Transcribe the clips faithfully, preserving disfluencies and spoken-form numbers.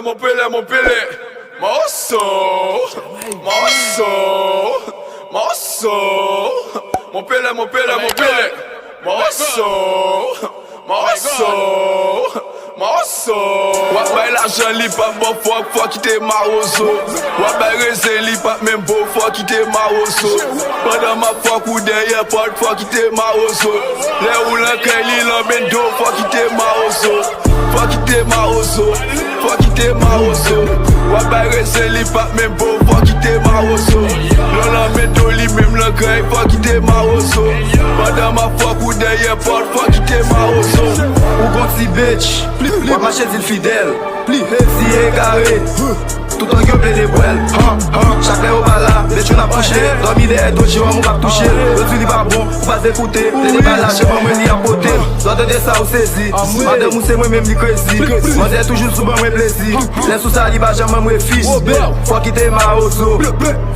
Mon pele, mon pele. Mawozo. Mawozo. Mawozo. Mon pele, mon pele, mon pele. Mawozo. Mawozo. Mawozo. W ap bay lajan, li p ap ba w fòk, fòk kite mawozo. W ap bay rezen, li p ap menm ba w fòk kite mawozo. Pandan m ap fòk ou dèyè pòt, fòk kite mawozo. Lè ou lan kay li, lan bendo, fòk kite mawozo. Fòk kite mawozo. Fòk kite mawozo. W ap bay rezen, li p ap menm ba w fòk kite mawozo. Lè w lan bendo, li menm lan kay, fòk kite mawozo. Pandan m ap fòk ou dèyè pòt, fòk kite mawozo. Ou gon ti bitch, w ap mache di l fidèl. Pli hesi egare. Toutan yo plede bwèl, han, han. Chak lè yo pa la, bitch, ou n ap touche. Dòmi dèyè do Jewòm, ou p ap touche. Yo di li pa bon, ou pa t ekoute. Te debalase ban mwen li ap pote. Lè w tande sa, ou sezi. Madanm ou se mwen menm li krezi. Manzè toujou sou ban mwen plezi. Lè sou sa, li pa janm ban mwen refi. Fòk kite mawozo.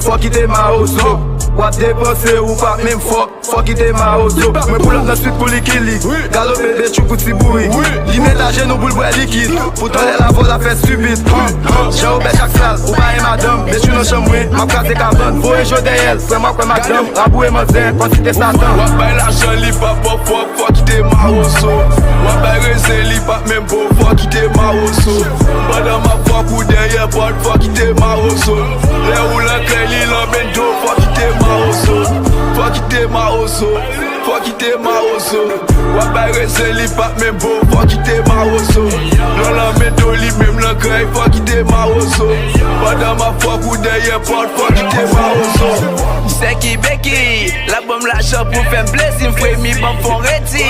Fòk kite mawozo. W ap depanse, ou p ap menm fòk. Fòk kite mawozo. Mwen pull up nan suit pou li ki li. Galope bechou pou ti bourik. Li met ajenou pou l bwè likid. Poutan lè l avè w l ap fè stipid. Jan ou bèl chak sal, ou pa gen madanm. Bechou nan chanm mwen, m ap kraze kabann. Voye jo dèyè l, frè m ap kwè madanm. Raboure manzè, kantite satan. W ap bay lajan, li p ap ba w fòk, fòk kite mawozo. W ap bay rezen, li p ap menm ba w fòk kite mawozo. Pandan m ap fòk ou dèyè pòt, fòk kite mawozo. Lè ou lan kay li, lan bendo, fòk kite mawozo. Fòk kite mawozo. Fòk kite mawozo. W ap bay rezen, li p ap menm ba w fòk kite mawozo. Lè w lan bendo, li menm lan kay, fòk kite mawozo. Pandan m ap fòk ou dèyè pòt, fòk kite mawozo. Sèki beki, l ap ban m lajan pou fè m plezi, m fremi ban m fon redi.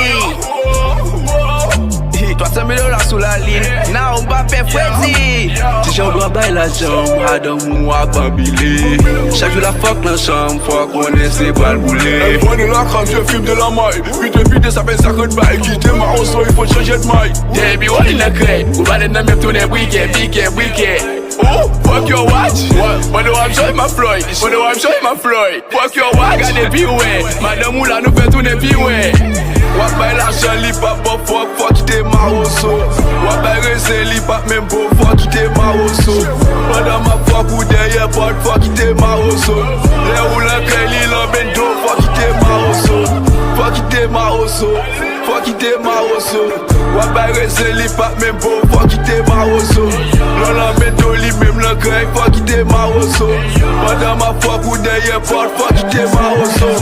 Twa san mil dola sou lalin, nan ou pa pè fredi. Ti jan w dwe bay lajan, madanm ou ap anpile. Chak jou l ap fòk nan chanm, fò konnen se pral boule. Èl pran de la crème, je fume de la maille. Pite pite, sa fè sakre bay. Kite mawozo, il faut changer de maille. Depi w li nan krèy, ou pa lè nan menm tounen brikè, brikè, brikè. Oh, fuck your watch. Mande w ap jwe ma floy. Mande w ap jwe ma floy. Fuck your watch. Gade pi wè. Madanm ou la nou fè tounen pi wè. W ap bay lajan, li p ap ba w fòk, fòk kite mawozo. W ap bay rezen, li p ap menm ba w fòk kite mawozo. Pandan m ap fòk ou dèyè pòt, fòk kite mawozo. Lè ou lan kay li lan bendo, fòk kite mawozo. Fòk kite mawozo. Fòk kite mawozo. W ap bay rezen, li p ap menm ba w fòk kite mawozo. Lè w lan bendo, li menm lan kay, fòk kite mawozo. Pandan m ap fòk ou dèyè pòt, fòk kite mawozo.